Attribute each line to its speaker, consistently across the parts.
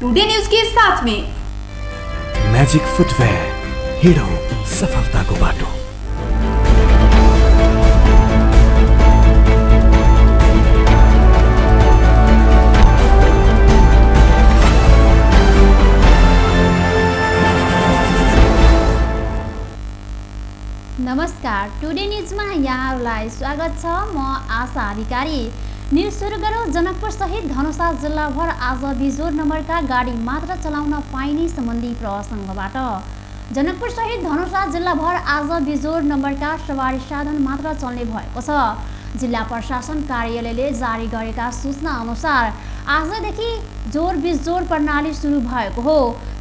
Speaker 1: Today news के साथ में
Speaker 2: मैजिक फुटवेयर, हिड़ो सफलता को बाटो।
Speaker 3: नमस्कार, टुडे न्यूजमा यहाँहरूलाई स्वागत छ। म आशा अधिकारी। न्यूज सुरु गरौँ। जनकपुर सहित धनुषा जिल्लाभर आज बिजोर नम्बरका गाडी मात्र चलाउन पाइने सम्बन्धी प्रसङ्गबाट। जनकपुर सहित धनुषा जिल्लाभर आज बिजोर नम्बरका सवारी साधन मात्र चल्ने भएको छ। जिल्ला प्रशासन कार्यालयले जारी गरेका सूचना अनुसार आजदेखि जोर बिजोर प्रणाली सुरु भएको हो।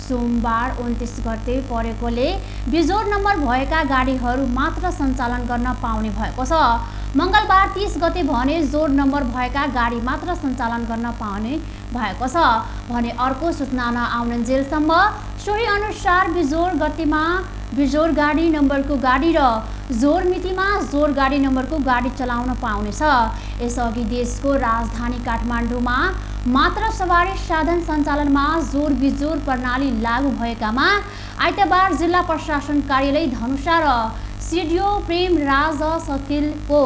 Speaker 3: सोमबार 29 गते परेकोले बिजोर नम्बर भएका गाडीहरू मात्र सञ्चालन गर्न पाउने भएको छ। मङ्गलबार 30 गते भने जोर नम्बर भएका गाडी मात्र सञ्चालन गर्न पाउने भएको छ भने अर्को सूचना नआउन्जेलसम्म सोही अनुसार बिजोर गतिमा बिजोर गाडी नम्बरको गाडी र जोर मितिमा जोर गाडी नम्बरको गाडी चलाउन पाउनेछ। यसअघि देशको राजधानी काठमाडौँमा मात्र सवारी साधन सञ्चालनमा जोर बिजोर प्रणाली लागू भएकामा आइतबार जिल्ला प्रशासन कार्यालय धनुषा र सिडिओ प्रेम राज सकिलको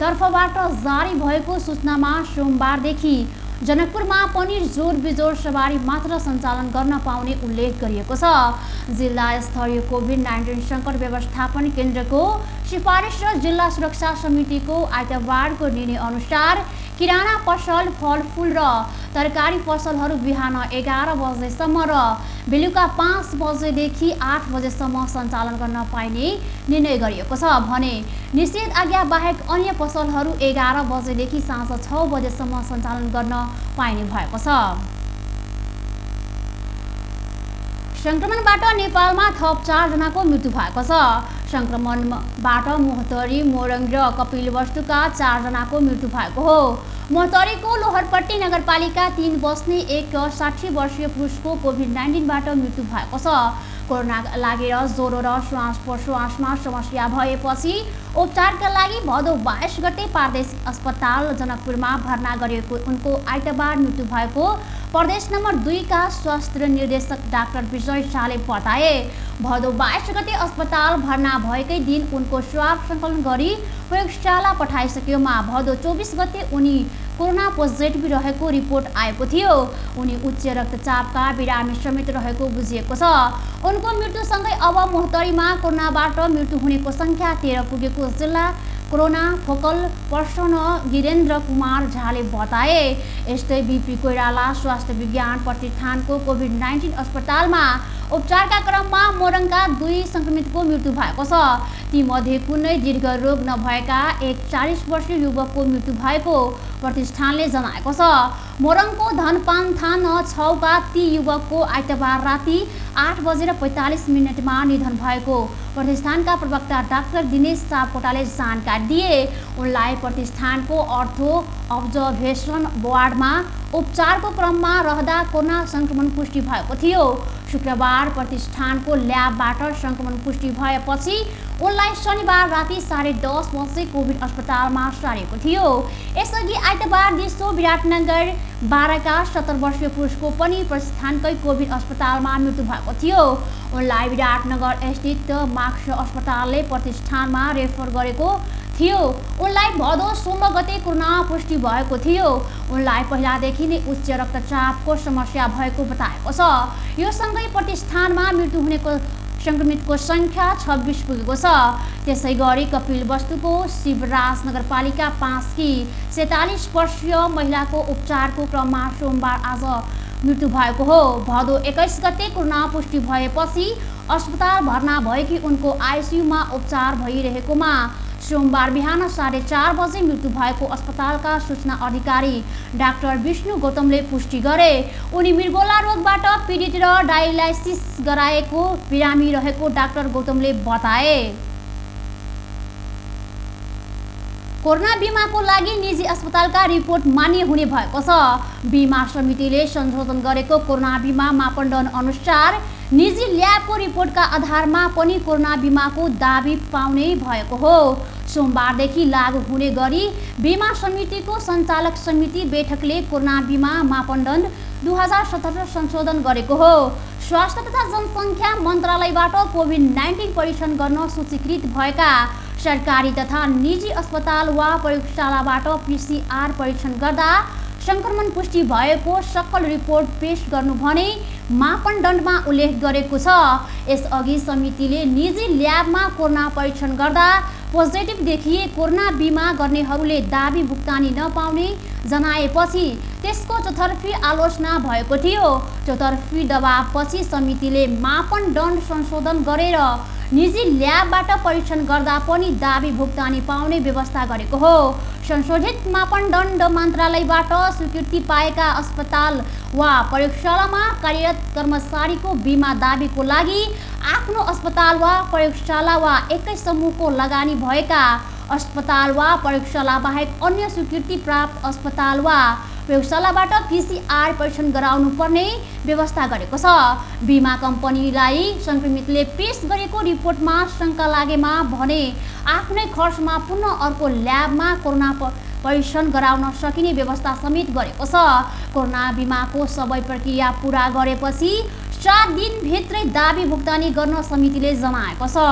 Speaker 3: तर्फबाट जारी भएको सूचनामा सोमबारदेखि जनकपुरमा पनि जोर बिजोर सवारी मात्र सञ्चालन गर्न पाउने उल्लेख गरिएको छ। जिल्ला स्तरीय कोभिड-19 सङ्कट व्यवस्थापन केन्द्रको सिफारिस र जिल्ला सुरक्षा समितिको आइतबारको निर्णय अनुसार किराना पसल, फलफुल र तरकारी पसलहरू बिहान 11 बजेसम्म र बेलुका 5 बजेदेखि 8 बजेसम्म सञ्चालन गर्न पाइने निर्णय गरिएको छ भने निषेध आज्ञा बाहेक अन्य पसलहरू 11 बजेदेखि साँझ 6 बजेसम्म सञ्चालन गर्न पाइने भएको छ। सङ्क्रमणबाट नेपालमा थप 4 जनाको मृत्यु भएको छ। सङ्क्रमणबाट मोहतरी, मोरङ र कपिलवस्तुका 4 जनाको मृत्यु भएको हो। मोहतरीको लोहरपट्टी नगरपालिका 3 बस्ने एक 60 वर्षीय पुरुषको कोभिड-19बाट मृत्यु भएको छ। कोरोना लागेर ज्वरो र श्वास प्रश्वासमा समस्या भएपछि उपचारका लागि भदौ 22 गते प्रादेशिक अस्पताल जनकपुरमा भर्ना गरिएको उनको आइतबार मृत्यु भएको प्रदेश नम्बर 2 का स्वास्थ्य निर्देशक डाक्टर विजय शाहले बताए। भदौ 22 गते अस्पताल भर्ना भएकै दिन उनको स्वाब सङ्कलन गरी प्रयोगशाला पठाइसकेमा भदौ 24 गते उनी कोरोना पोजिटिभ रहेको रिपोर्ट आएको थियो। उनी उच्च रक्तचापका बिरामी समेत रहेको बुझिएको छ। उनको मृत्युसँगै अब मोहतरीमा कोरोनाबाट मृत्यु हुनेको सङ्ख्या 13 पुगेको जिल्ला corona focal person Girendra Kumar झाले बताए। यस्तै बिपी कोइराला स्वास्थ्य विज्ञान प्रतिष्ठानको कोभिड-19 अस्पतालमा उपचारका क्रममा मोरङका 2 सङ्क्रमितको मृत्यु भएको छ। तीमध्ये कुनै दीर्घ रोग नभएका एक 40 वर्षीय युवकको मृत्यु भएको प्रतिष्ठानले जनाएको छ। मोरङको धनपानथान 6 का ती युवकको आइतबार राति 8:45 निधन भएको प्रतिष्ठानका प्रवक्ता डाक्टर दिनेश सापकोटाले जानकारी दिए। उनलाई प्रतिष्ठानको अर्थो अब्जर्भेसन वार्डमा उपचारको क्रममा रहँदा कोरोना सङ्क्रमण पुष्टि भएको थियो। शुक्रबार प्रतिष्ठानको ल्याबबाट सङ्क्रमण पुष्टि भएपछि उनलाई शनिबार राति 10:30 बजे कोभिड अस्पतालमा सारेको थियो। यसअघि आइतबार दिउँसो विराटनगर 12 का 70 वर्षीय पुरुषको पनि प्रतिष्ठानकै कोभिड अस्पतालमा मृत्यु भएको थियो। उनलाई विराटनगर स्थित मार्क्स अस्पतालले प्रतिष्ठानमा रेफर गरेको थियो। उनलाई भदौ 16 गते कोरोना पुष्टि भएको थियो। उनलाई पहिलादेखि नै उच्च रक्तचापको समस्या भएको बताएको छ। यो सँगै प्रतिष्ठानमा मृत्यु हुनेको सङ्क्रमितको सङ्ख्या 26 पुगेको छ। त्यसै गरी कपिलवस्तुको शिवराज नगरपालिका 5 की 47 वर्षीय महिलाको उपचारको क्रममा सोमबार आज मृत्यु भएको हो। भदौ 21 गते कोरोना पुष्टि भएपछि अस्पताल भर्ना भएकी उनको आइसियुमा उपचार भइरहेकोमा सोमबार बिहान 4:30 बजे मृत्यु भएको अस्पतालका सूचना अधिकारी डाक्टर विष्णु गौतमले पुष्टि गरे। उनी मृगोला रोगबाट पीडित र डायलाइसिस गराएको बिरामी रहेको डाक्टर गौतमले बताए। कोरोना बिमाको लागि निजी अस्पतालका रिपोर्ट मान्य हुने भएको छ। बिमा समितिले संशोधन गरेको कोरोना बिमा मापदण्ड अनुसार निजी ल्याबको रिपोर्टका आधारमा पनि कोरोना बिमाको दाबी पाउने भएको हो। सोमबारदेखि लागू हुने गरी बिमा समितिको सञ्चालक समिति बैठकले कोरोना बिमा मापदण्ड 2077 संशोधन गरेको हो। स्वास्थ्य तथा जनसङ्ख्या मन्त्रालयबाट कोभिड-19 परीक्षण गर्न सूचीकृत भएका सरकारी तथा निजी अस्पताल वा प्रयोगशालाबाट PCR परीक्षण गर्दा संक्रमण पुष्टि भएको सकल रिपोर्ट पेश गर्नु भने मापदण्डमा उल्लेख गरेको छ। यसअघि समितिले निजी ल्याबमा कोरोना परीक्षण गर्दा पोजिटिभ देखिए कोरोना बिमा गर्नेहरूले दाबी भुक्तानी नपाउने जनाएपछि त्यसको चौतर्फी आलोचना भएको थियो। चौतर्फी दबावपछि समितिले मापदण्ड संशोधन गरेर निजी ल्याबबाट परीक्षण गर्दा पनि दाबी भुक्तानी पाउने व्यवस्था गरेको हो। संशोधित मापदण्ड मन्त्रालयबाट स्वीकृति पाएका अस्पताल वा प्रयोगशालामा कार्यरत कर्मचारीको बिमा दाबीको लागि आफ्नो अस्पताल वा प्रयोगशाला वा एकै समूहको लगानी भएका अस्पताल वा प्रयोगशाला बाहेक अन्य स्वीकृति प्राप्त अस्पताल वा प्रयोगशालाबाट PCR परीक्षण गराउनु पर्ने व्यवस्था गरेको छ। बिमा कम्पनीलाई संक्रमितले पेश गरेको रिपोर्टमा शङ्का लागेमा भने आफ्नै खर्चमा पुनः अर्को ल्याबमा कोरोना परीक्षण गराउन सकिने व्यवस्था समेत गरेको छ। कोरोना बिमाको सबै प्रक्रिया पूरा गरेपछि 7 दिनभित्रै दाबी भुक्तानी गर्न समितिले जनाएको छ।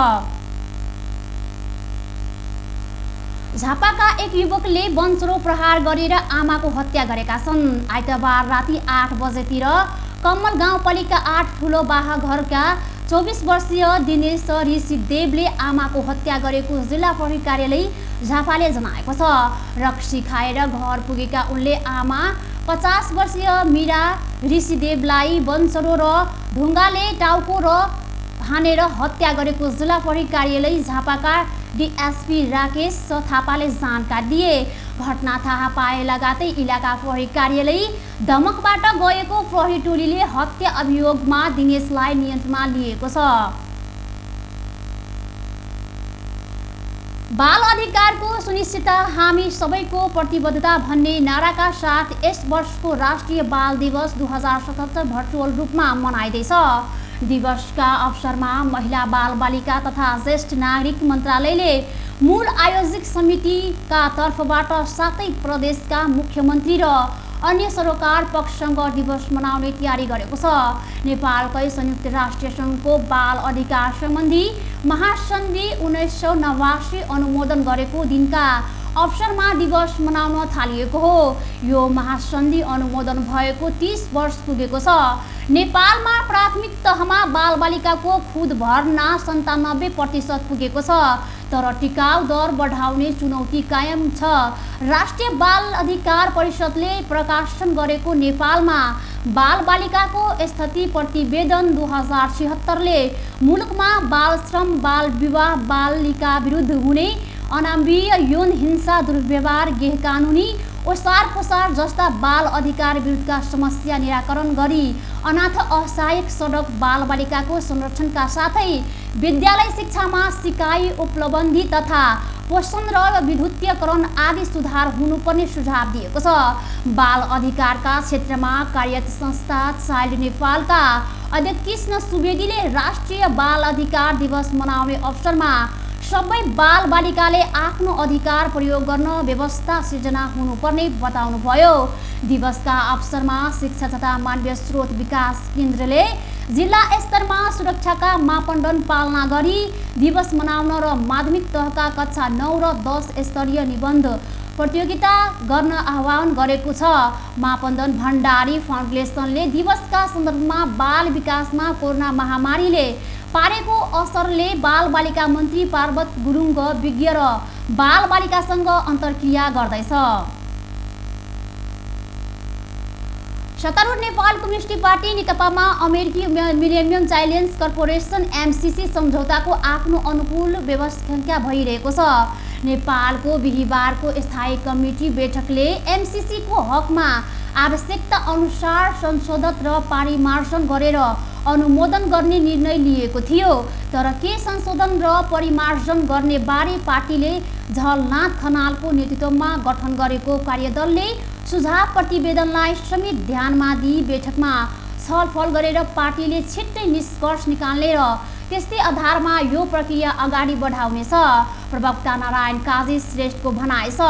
Speaker 3: झापाका एक युवकले वनचरो प्रहार गरेर आमाको हत्या गरेका छन्। आइतबार राति 8 बजेतिर कमल गाउँपालिका 8 ठुलो बाहा घरका 24 वर्षीय दिनेश ऋषिदेवले आमाको हत्या गरेको जिल्ला प्रहरी कार्यालय झापाले जनाएको छ। रक्सी खाएर घर पुगेका उनले आमा 50 वर्षीय मीरा ऋषिदेवलाई वनचरो र ढुङ्गाले टाउको र हानेर हत्या गरेको जिल्ला प्रहरी कार्यालय झापाका DSP राकेश थापाले जानकारी दिए। घटना थाहा पाए लगातै इलाका प्रहरी कार्यालय दमकबाट गएको प्रहरी टोलीले हत्या अभियोगमा दिनेशलाई नियन्त्रणमा लिएको छ। बाल अधिकारको सुनिश्चितता हामी सबैको प्रतिबद्धता भन्ने नाराका साथ यस वर्षको राष्ट्रिय बाल दिवस 2077 भर्चुअल रूपमा मनाइँदैछ। दिवसका अवसरमा महिला बाल बालिका तथा ज्येष्ठ नागरिक मन्त्रालयले मूल आयोजक समितिका तर्फबाट सातै प्रदेशका मुख्यमन्त्री र अन्य सरोकार पक्षसँग दिवस मनाउने तयारी गरेको छ। नेपालकै संयुक्त राष्ट्र सङ्घको बाल अधिकार सम्बन्धी महासन्धि 1989 अनुमोदन गरेको दिनका अवसरमा दिवस मनाउन थालिएको हो। यो महासन्धि अनुमोदन भएको 30 वर्ष पुगेको छ। नेपालमा प्राथमिक तहमा बालबालिकाको खुद भर्ना 97% पुगेको छ, तर टिकाउ दर बढाउने चुनौती कायम छ। राष्ट्रिय बाल अधिकार परिषदले प्रकाशन गरेको नेपालमा बालबालिकाको स्थिति प्रतिवेदन 2076ले मुलुकमा बाल श्रम, बाल विवाह, बालिका विरुद्ध हुने अनामवीय यौन हिंसा, दुर्व्यवहार, गैर कानुनी ओसार पोसार जस्ता बाल अधिकार विरुद्धका समस्या निराकरण गरी अनाथ असहायक सडक बालबालिकाको संरक्षणका साथै विद्यालय शिक्षामा सिकाइ उपलब्धि तथा पोषण र विद्युतीकरण आदि सुधार हुनुपर्ने सुझाव दिएको छ। बाल अधिकारका क्षेत्रमा कार्यरत संस्था चाइल्ड नेपालका अध्यक्ष कृष्ण सुवेदीले राष्ट्रिय बाल अधिकार दिवस मनाउने अवसरमा सबै बाल बालिकाले आफ्नो अधिकार प्रयोग गर्न व्यवस्था सिर्जना हुनुपर्ने बताउनुभयो। दिवसका अवसरमा शिक्षा तथा मानवीय स्रोत विकास केन्द्रले जिल्ला स्तरमा सुरक्षाका मापदण्ड पालना गरी दिवस मनाउन र माध्यमिक तहका कक्षा 9 र 10 स्तरीय निबन्ध प्रतियोगिता गर्न आह्वान गरेको छ। मापदण्ड भण्डारी फाउन्डेसनले दिवसका सन्दर्भमा बाल विकासमा कोरोना महामारीले पारेको असरले बाल बालिका मन्त्री पार्वत गुरुङ विज्ञ र बाल बालिकासँग अन्तर्क्रिया गर्दैछ। सत्तारूढ नेपाल कम्युनिस्ट पार्टी नेकपामा अमेरिकी मिलेनियम चाइल्ड कर्पोरेसन MCC सम्झौताको आफ्नो अनुकूल व्यवस्था भइरहेको छ। नेपालको बिहिबारको स्थायी कमिटी बैठकले MCC को हकमा आवश्यकता अनुसार संशोधन र परिमार्जन गरेर अनुमोदन गर्ने निर्णय लिएको थियो। तर के संशोधन र परिमार्जन गर्ने बारे पार्टीले झलनाथ खनालको नेतृत्वमा गठन गरेको कार्यदलले सुझाव प्रतिवेदनलाई समेत ध्यानमा दिई बैठकमा छलफल गरेर पार्टीले छिट्टै निष्कर्ष निकाल्ने र त्यस्तै आधारमा यो प्रक्रिया अगाडि बढाउनेछ प्रवक्ता नारायण काजी श्रेष्ठको भनाइ छ।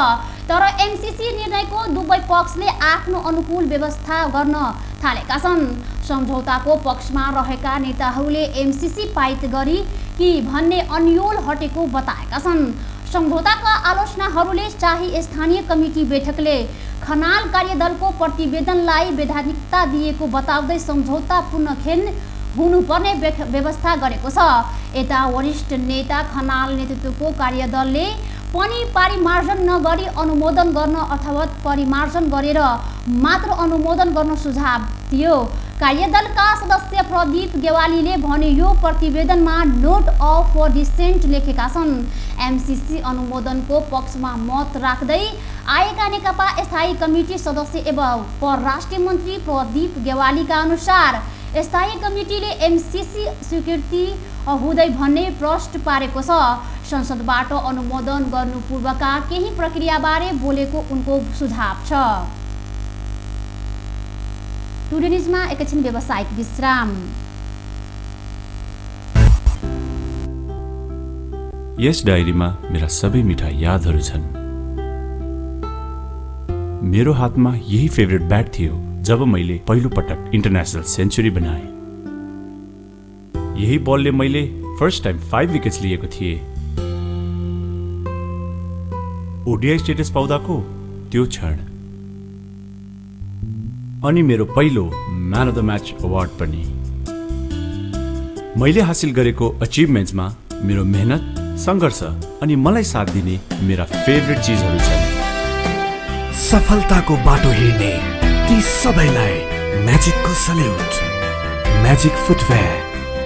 Speaker 3: तर एमसीसी निर्णयको दुवै पक्षले आफ्नो अनुकूल व्यवस्था गर्न थालेका छन्। सम्झौताको पक्षमा रहेका नेताहरूले एमसीसी पारित गरी कि भन्ने अन्यल हटेको बताएका छन्। सम्झौताका आलोचनाहरूले चाहिँ स्थानीय कमिटी बैठकले खनाल कार्यदलको प्रतिवेदनलाई वैधानिकता दिएको बताउँदै सम्झौता पुनःखेन हुनुपर्ने व्यवस्था गरेको छ। यता वरिष्ठ नेता खनाल नेतृत्वको कार्यदलले पनि परिमार्जन नगरी अनुमोदन गर्न अथवा परिमार्जन गरेर मात्र अनुमोदन गर्न सुझाव दियो। कार्यदलका सदस्य प्रदीप गेवालीले भने यो प्रतिवेदनमा नोट अफ डिसेन्ट लेखेका छन्। एमसीसी अनुमोदनको पक्षमा मत राख्दै आएका नेकपा स्थायी कमिटी सदस्य एवं परराष्ट्र मन्त्री प्रदीप गेवालीका अनुसार स्थायी कमिटीले एमसीसी स्वीकृति हुँदै भन्ने प्रश्न पारेको छ। संसदबाट अनुमोदन गर्नु पूर्वका केही प्रक्रियाबारे बोलेको उनको सुझाव छ। टुडे न्युजमा एकैछिन व्यावसायिक विश्राम।
Speaker 2: यस डायरीमा मेरा सबै मिठा यादहरू छन्। मेरो हातमा यही फेभरेट ब्याट थियो जब मैले पहिलो पटक इन्टरनेसनल सेन्चुरी बनाए। यही बलले मैले फर्स्ट टाइम 5 विकेट्स लिएको थिएँ। ओडीआई स्टेटस पाउँदाको त्यो क्षण अनि मेरो पहिलो man of the match award पनि। मैले हासिल गरेको अचिभमेन्ट्समा मेरो मेहनत, सङ्घर्ष अनि मलाई साथ दिने मेरा फेभरेट चिजहरू छन्।
Speaker 1: सफलताको बाटो हिँड्ने ती सबैलाई म्याजिकको सल्युट। म्याजिक फुटवेयर,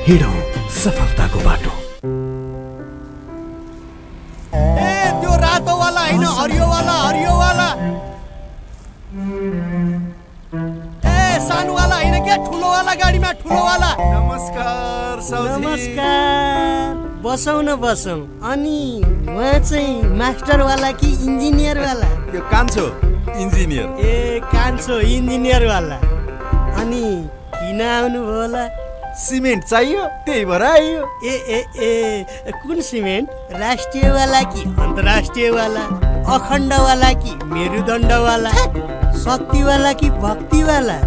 Speaker 1: हिँडौँ सफलताको बाटो।
Speaker 4: त्यो रातो वाला हैन, हरियो वाला, हरियो वाला। सानो वाला हैन क्या, ठुलो वाला गाडीमा ठुलो वाला।
Speaker 5: नमस्कार साउजी।
Speaker 4: नमस्कार। बसौँ न बसौँ। अनि उहाँ चाहिँ मास्टर वाला कि इन्जिनियर वाला?
Speaker 5: यो कान्छो इन्जिनियर।
Speaker 4: ए कान्छो इन्जिनियर वाला। अनि किन आउनु होला?
Speaker 5: सिमेन्ट चाहियो, त्यही भएर आइयो।
Speaker 4: ए ए ए कुन सिमेन्ट? राष्ट्रिय वाला कि अन्तर्राष्ट्रिय वाला? अखण्ड वाला कि मेरुदण्ड वाला? शक्ति वाला कि भक्ति वाला?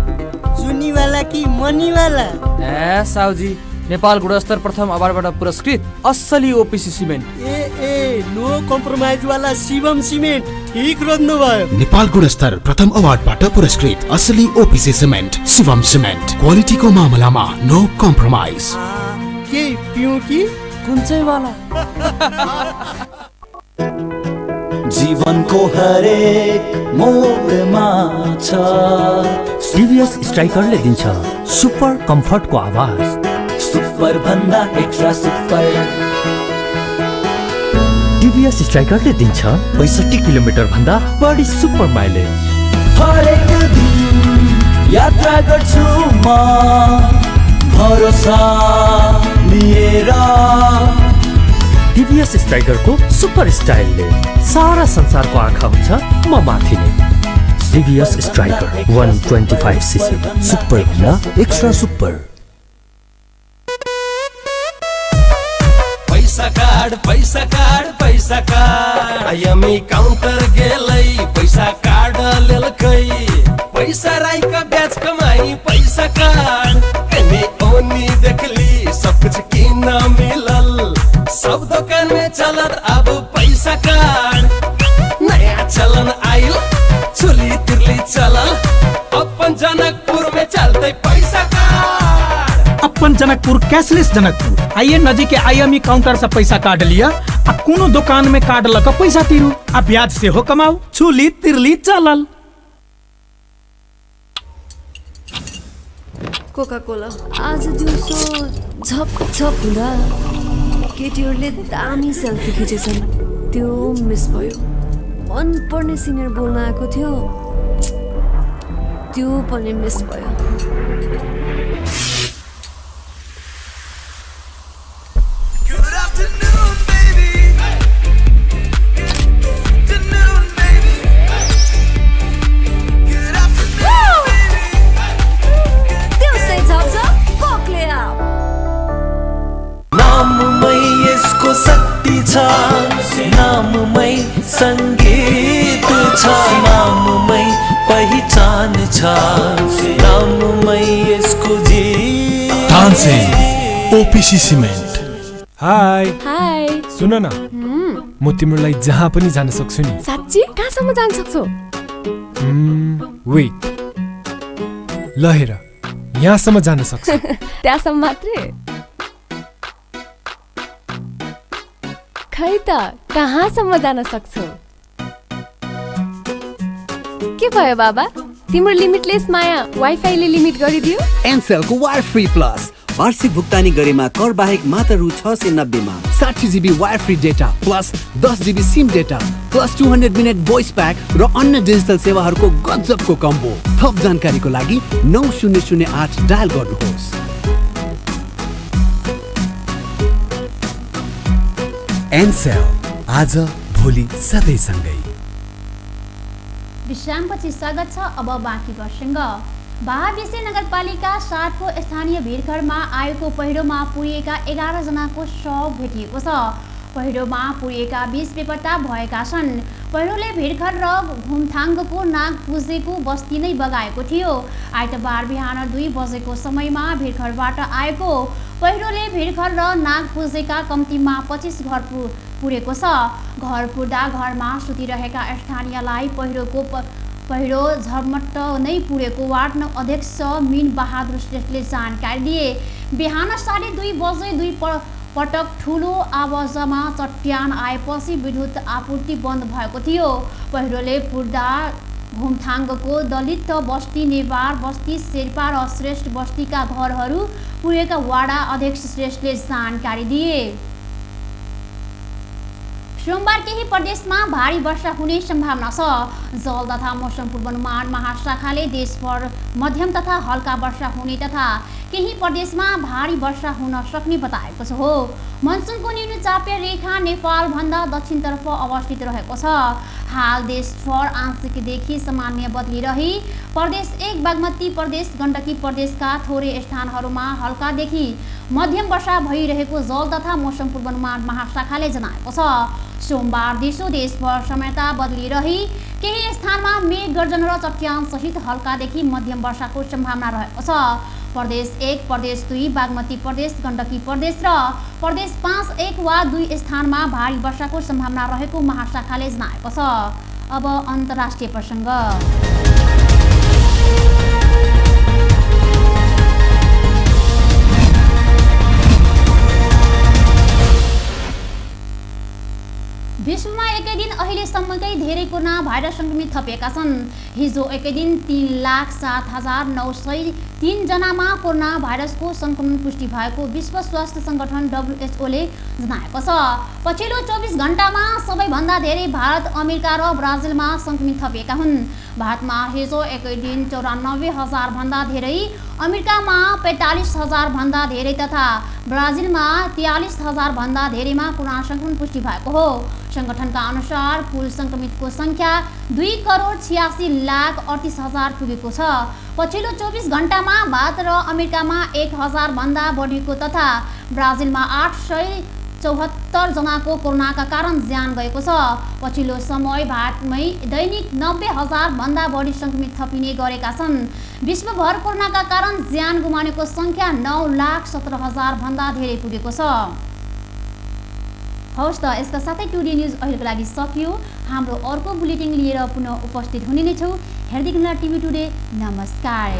Speaker 4: चुनी वाला कि मनी वाला?
Speaker 6: ए साउजी, नेपाल गुणस्तर प्रथम अवार्डबाट पुरस्कृत असली ओपीसी सिमेन्ट।
Speaker 4: ए नो कम्प्रोमाइज वाला शिवम सिमेन्ट। ठीक रोज्नु भयो।
Speaker 1: नेपाल गुणस्तर प्रथम अवार्डबाट पुरस्कृत असली ओपीसी सिमेन्ट शिवम सिमेन्ट। क्वालिटीको मामलामा नो कम्प्रोमाइज।
Speaker 4: के पिउँ कि
Speaker 6: कुन चाहिँ वाला?
Speaker 7: जीवनको हरेक मोडमा छ टिभीएस स्ट्राइकरले दिन्छ सुपर कम्फर्टको आवाज। सुपर भन्दा एक्स्ट्रा सुपर। टिभीएस स्ट्राइकरले दिन्छ 65 किलोमिटर भन्दा बढी सुपर माइलेज। हरेक दिन यात्रा गर्छु म भरोसा लिएर। टिभीएस स्ट्राइकरको सुपर स्टाइलले सारा संसारको आँखा हुन्छ म माथि नै। टिभीएस स्ट्राइकर 125 सीसी सुपर भन्दा एक्स्ट्रा सुपर।
Speaker 8: पैसा कार्ड पैसा कार्ड पैसा कार्ड आइएमई काउन्टर गेलै पैसा कार्ड लेलकै। पैसा राइका ब्याज कमाई पैसा कार्ड कहीं ओनी देखली सब कुछ किन मिलल। सब दुकान में चलत अब पैसा कार्ड। नया चलन आइल चुली तिरली चलल। अपन जनकपुर में चलते पैसा कार्ड।
Speaker 9: अपन जनकपुर कैशलेस जनकपुर आइए नजीक के आईएमई काउंटर से पैसा काट लिया आ कोनो दुकान में कार्ड लगा पैसा तिरू आ ब्याज से हो कमाऊ। चुली तिरली चलल।
Speaker 10: कोका कोला आज दिउँसो झप झप हुँदा केटीहरूले दामी सेल्फी खिचेछन्। त्यो मिस भयो। मन पर्ने सिनियर बोल्न आएको थियो, त्यो पनि मिस भयो।
Speaker 8: छ नाममै सङ्गीत छ नाममै पहिचान छ नाममै यसको जीत
Speaker 11: तानसेन ओपीसी सिमेन्ट।
Speaker 12: हाई
Speaker 10: हाई
Speaker 12: सुन न म तिम्रो लागि जहाँ पनि जान सक्छु नि।
Speaker 10: साच्ची कहाँसम्म जान सक्छौ?
Speaker 12: वेट ल हेर यहाँसम्म जान सक्छु।
Speaker 10: त्यहाँसम्म मात्रै? खै त कहाँसम्म जान सक्छौ? के भयो बाबा तिम्रो लिमिटलेस माया वाइफाईले लिमिट गरिदियो?
Speaker 13: एनसेलको वायर फ्री प्लस वार्षिक भुक्तानी गरेमा कर बाहेक मात्र रु 690 मा 60 GB wire free data plus 10 GB SIM data plus 200 minute voice pack र अन्य डिजिटल सेवाहरूको गजबको कम्बो। थप जानकारीको लागि 9008 डायल गर्नुहोस्। एनसेल आज भोलि सधैँ सँगै।
Speaker 3: विश्रामपछि स्वागत छ। अब बाँकी प्रसङ्ग। बाहाबेसी नगरपालिका 7 को स्थानीय भिरघरमा आएको पहिरोमा पुरिएका 11 जनाको शव भेटिएको छ। पहिरोमा पुरिएका 20 बेपत्ता भएका छन्। पहिरोले भिरघर र घुमथाङ्गको नाग पुजेको बस्ती नै बगाएको थियो। आइतबार बिहान 2 बजेको समयमा भिरघरबाट आएको पहिरोले भिरघर र नाग पुजेका कम्तीमा 25 घर पुरेको छ। घर पुर्दा घरमा सुतिरहेका स्थानीयलाई पहिरो झमट्ट नै पुरेको वार्ड अध्यक्ष मिन बहादुर श्रेष्ठले जानकारी दिए। बिहान 2:30 बजे 2 पटक ठुलो आवाजमा चट्यान आएपछि विद्युत आपूर्ति बन्द भएको थियो। पहिरोले पुर्दा घुमथाङ्गको दलित बस्ती, नेवार बस्ती, शेर्पा र श्रेष्ठ बस्तीका घरहरू पुरेका वाडा अध्यक्ष श्रेष्ठले जानकारी दिए। सोमबार केही प्रदेशमा भारी वर्षा हुने सम्भावना छ। जल तथा मौसम पूर्वानुमान महाशाखाले देशभर मध्यम तथा हल्का वर्षा हुने तथा केही प्रदेशमा भारी वर्षा हुन सक्ने बताएको छ। मनसुनको न्यूनचापीय रेखा नेपालभन्दा दक्षिणतर्फ अवस्थित रहेको छ। हाल देशभर आंशिकदेखि सामान्य बदली रही प्रदेश 1 बागमती प्रदेश, गण्डकी प्रदेशका थोरै स्थानहरूमा हल्कादेखि मध्यम वर्षा भइरहेको जल तथा मौसम पूर्वानुमान महाशाखाले जनाएको छ। सोमबार दिउँसो देशभर समेत बदली रही केही स्थानमा मेघ गर्जन र चट्यान सहित हल्कादेखि मध्यम वर्षाको सम्भावना रहेको छ। प्रदेश 1, प्रदेश 2, बागमती प्रदेश, गण्डकी प्रदेश र प्रदेश 5 1 वा 2 स्थानमा भारी वर्षाको सम्भावना रहेको महाशाखाले जनाएको छ। अब अन्तर्राष्ट्रिय प्रसङ्ग। विश्वमा एकै दिन अहिलेसम्मकै धेरै कोरोना भाइरस सङ्क्रमित थपिएका छन्। हिजो एकै दिन 3,07,903 जनामा कोरोना भाइरसको सङ्क्रमण पुष्टि भएको विश्व स्वास्थ्य सङ्गठन WHOले जनाएको छ। पछिल्लो 24 घण्टामा सबैभन्दा धेरै भारत, अमेरिका र ब्राजिलमा सङ्क्रमित थपिएका हुन्। भारतमा हिजो एकै दिन 94,000 भन्दा धेरै, अमेरिकामा 45,000 भन्दा धेरै तथा ब्राजिलमा 43,000 भन्दा धेरैमा कोरोना सङ्क्रमण पुष्टि भएको हो। सङ्गठनका अनुसार कुल सङ्क्रमितको सङ्ख्या 2,86,38,000 पुगेको छ। पछिल्लो 24 घण्टामा भारत र अमेरिकामा 1,000 भन्दा बढीको तथा ब्राजिलमा 874 जनाको कोरोनाका कारण ज्यान गएको छ। पछिल्लो समय भारतमै दैनिक 90,000 भन्दा बढी सङ्क्रमित थपिने गरेका छन्। विश्वभर कोरोनाका कारण ज्यान गुमाउनेको सङ्ख्या 9,17,000 भन्दा धेरै पुगेको छ। हवस् त यसका साथै टुडे न्युज अहिलेको लागि सकियो। हाम्रो अर्को बुलेटिन लिएर पुनः उपस्थित हुने नै छौँ। हेर्दै गर्नुहोला टिभी टुडे। नमस्कार।